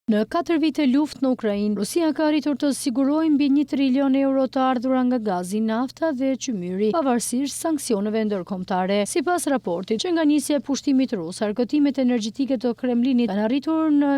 Në katër vite luftë në Ukrainë, Rusia ka arritur të sigurojë mbi një trilion euro të ardhura nga gazi, nafta dhe qymyri, pavarësisht sanksioneve ndërkombëtare. Sipas raportit, që nga nisja e pushtimit rus, arkëtimet energjetike të Kremlinit kanë arritur në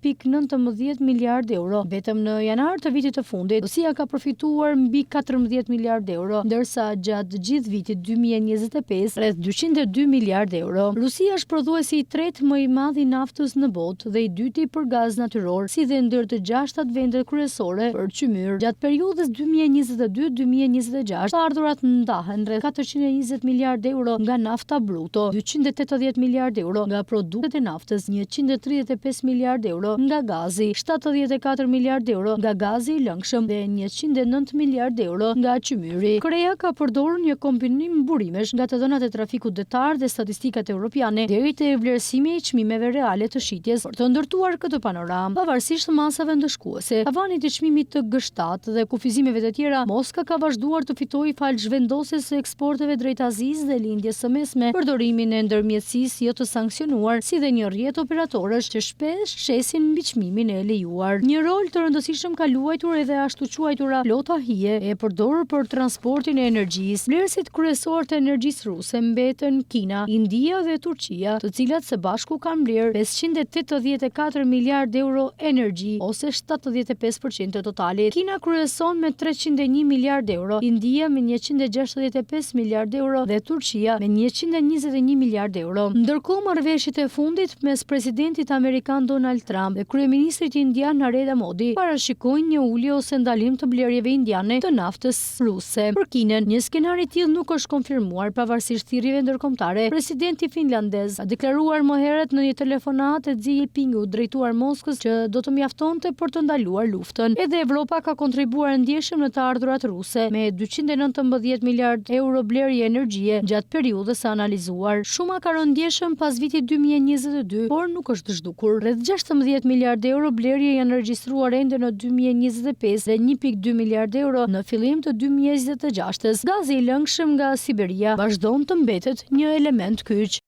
1.19 miliardë euro. Vetëm në janar të vitit të fundit, Rusia ka përfituar mbi 14 miliardë euro, ndërsa gjatë gjithë vitit 2025 rreth 202 miliardë euro. Rusia është prodhuesi i tretë më i madh i naftës në botë dhe i dyti për gaz natyror, si dhe ndër të gjashtat vendet kryesore për qymyr. Gjatë periudhës 2022-2026, të ardhurat ndahen rreth 420 miliardë euro nga nafta bruto, 280 miliardë euro nga produktet e naftës, 135 miliardë euro nga gazi, 74 miliardë euro nga gazi i lëngshëm dhe 109 miliardë euro nga qymyri. KREA ka përdorur një kombinim burimesh nga të dhënat e trafikut detar dhe statistikat europiane deri te vlerësimi i çmimeve reale të shitjes për të ndërtuar këtë panoramë. Pavarësisht masave ndëshkuese, tavanit të çmimit të G7 dhe kufizimeve të tjera, Moska ka vazhduar të fitojë falë zhvendosjes së eksporteve drejt Azisë dhe Lindjes së Mesme, përdorimin e ndërmjetësisë jo të sanksionuar, si dhe një rrjet operatorësh që shpesh shesin mbi çmimin e lejuar. Një rol të rëndësishëm ka luajtur edhe e ashtuquajtura flota hije e përdorur për transportin e energjisë. Blerësit kryesorë të energjisë ruse mbeten Kina, India dhe Turqia, të cilat së bashku kanë blerë 584 miliardë euro energji, ose 75% të totalit. Kina kryeson me 301 miliardë euro, India me 165 miliardë euro dhe Turqia me 121 miliardë euro. Ndërkohë, marrëveshjet e fundit mes presidentit amerikan Donald Trump dhe kryeministrit indian Narendra Modi parashikojnë një ulje ose ndalim të blerjeve indiane të naftës ruse. Për Kinën, një skenar i tillë nuk është konfirmuar pavarësisht thirrjeve ndërkombëtare. Presidenti finlandez ka deklaruar më herët në një telefonatë e Xi Jinpingut drejtuar Moskës që do të mjaftonte për të ndaluar luftën. Edhe Evropa ka kontribuar ndjeshëm në të ardhurat ruse, me 219 miliardë euro blerje energjie gjatë periudhës së analizuar. Shuma ka rënë ndjeshëm pas vitit 2022, por nuk është zhdukur. Rreth 16 miliardë euro blerje janë regjistruar ende në 2025 dhe 1.2 miliardë euro në fillim të 2026-ës. Gazi i lëngshëm nga Siberia vazhdon të mbetet një element kyç.